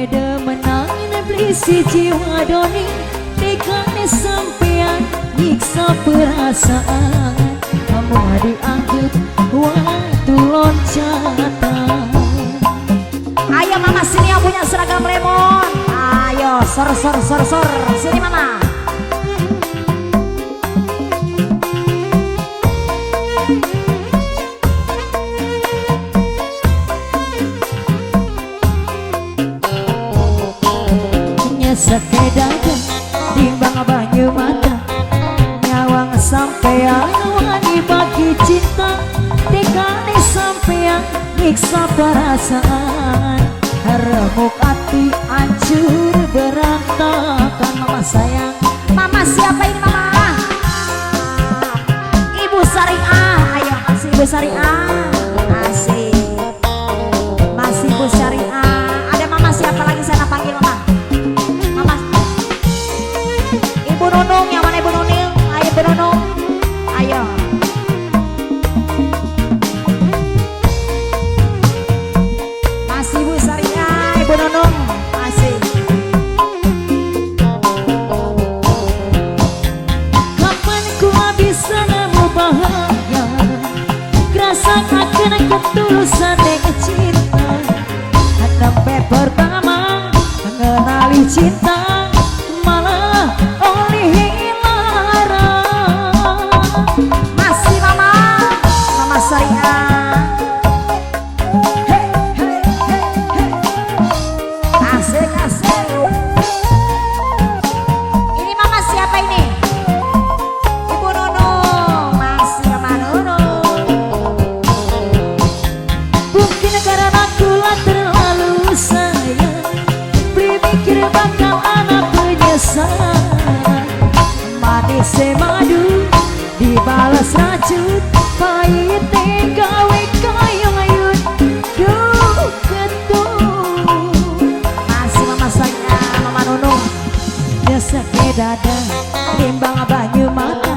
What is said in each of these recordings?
Demenang beli siji wadone, tegane sampean nyiksa perasaan. Kamu dianggap watu loncatan. Ayo mama sini yang punya seragam lemon. Ayo sor sor sor sor sini mama. Nyesek dada timbang banyu mata, nyawang sampean wani bagi cinta, tegane sampean nyiksa perasaan. Remuk hati hancur berantakan. Mama sayang, Mama siapa ini mama? Ibu Syariah. Ayo masih Ibu Syariah. Asik. Masih Ibu Syariah. Ada mama siapa lagi sana, panggil mama. Mama. Ibu Nunung, yang mana Ibu Nunung? Ayo Ibu Nunung. Ayo. Masih Ibu Syariah, Ibu Nunung. Masih. Kapan ku bisa nemu bahagia, kerasa akan ketulusan dengan cinta. Sampai pertama mengenali cinta, malah oleh lara. Masih mama, Mama Syariah. Hey, hey, hey, hey. Asik, asik. Ini mama siapa ini? Ibu Nunung. Masih Mama Nunung. Mungkin karena aku terlalu sayang, beli mikir bakal anak penyesalan. Manis madu dibalas racun, pahit gawe kayong ayun. Duh ketung. Masih Mama Syariah, Mama Nunung. Nyesek dada timbang banyu mata,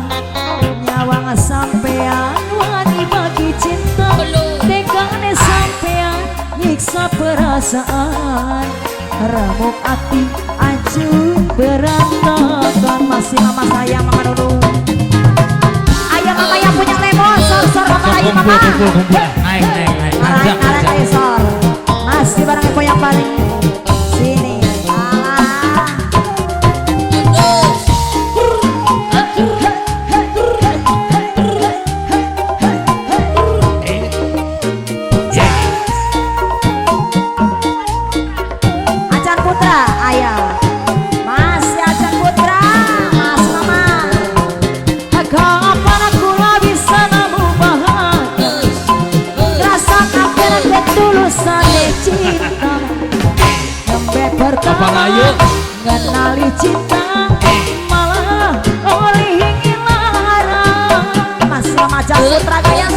nyawang sampean wani bagi cinta, tegane sampean nyiksa perasaan. Remuk hati hancur berantakan. Masih Mama sayang, Mama Nunung. Ayo mama yang punya lemon, sor sor mama lagi mama. Kumpul, kumpul, naik, naik, naik. Naik, Nanjak, naik, nanjak. naik, sor. Masih barang Eko yang paling sini. Alah. Acan Putra, ayo. Masih Acan Putra, masih mama. Kapan aku bisa nemu bahagia, rasa akan ketulusan cinta. Sampai pertama Bapak Ayu. mengenali cinta, malah oleh lara. Masih Mama Acan Putra goyang.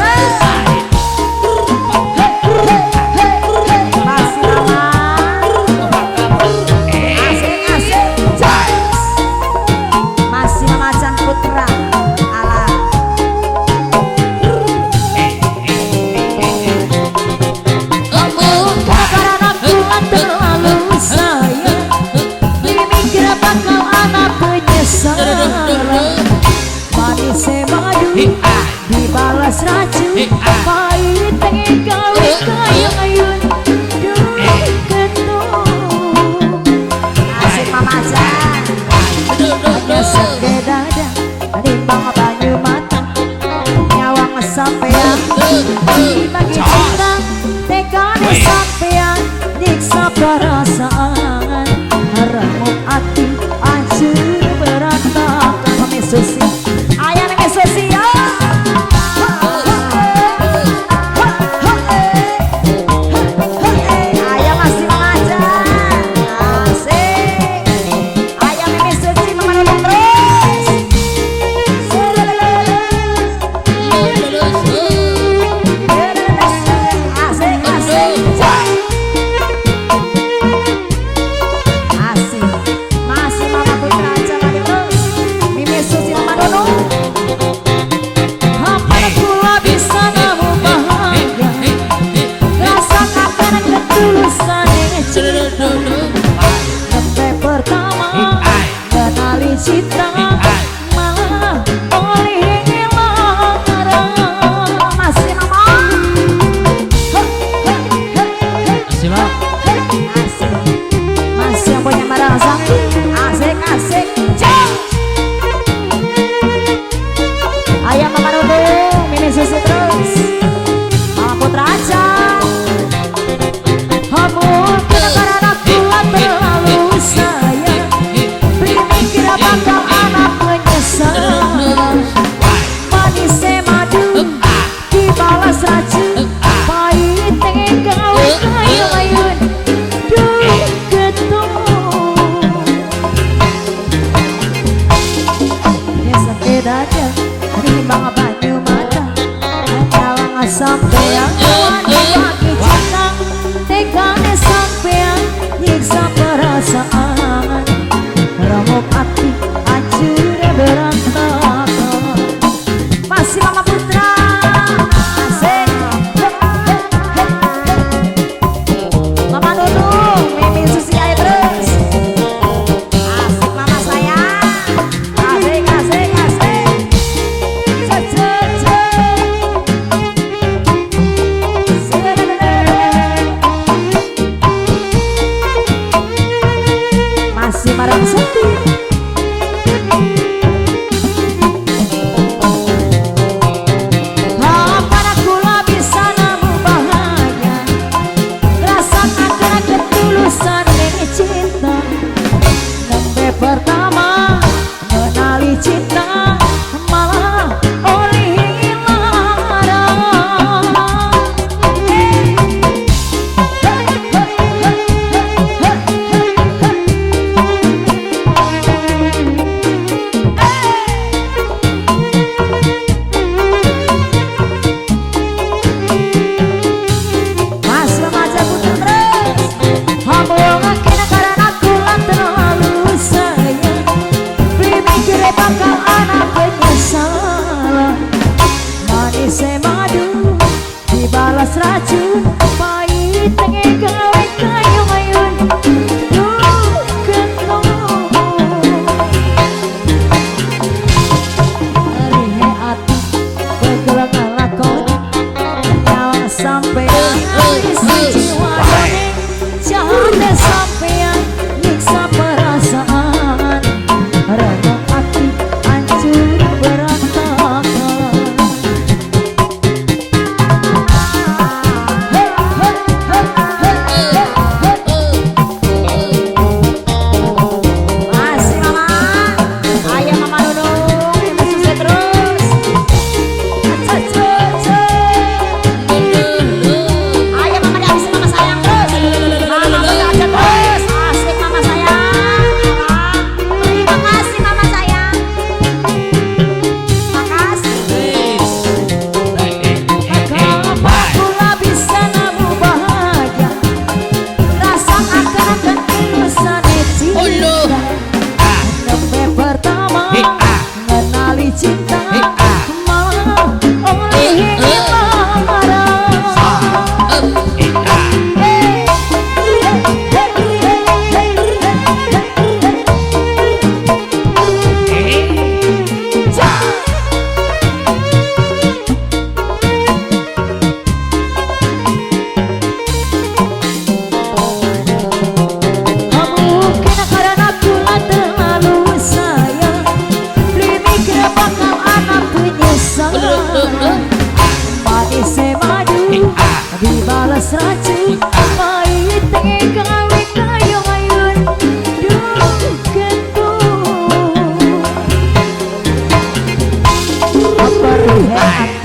Masih mama. Asik, asik. Masih Mama Acan Putra. Alah. Karena aku terlalu sayang, beli mikir bakal anak penyesalan. Manis madu dibalas racun, pahit gawe kayang ayun. Duh ketung. Asik Mama Acan. Nyesek dada timbang banyu mata, nyawang sampean bagi cinta, tegane sampean nyiksa perasaan. Remuk hati hancur berantakan. Mami Susi. Ayo Mami Susi ya. Ayo masih Mama Acan. Asik. Ayo Mami Susi, Mama Nunung terus. Asik, asik. Geus racu pahit gawe kayo ayun duh gentu. Perih.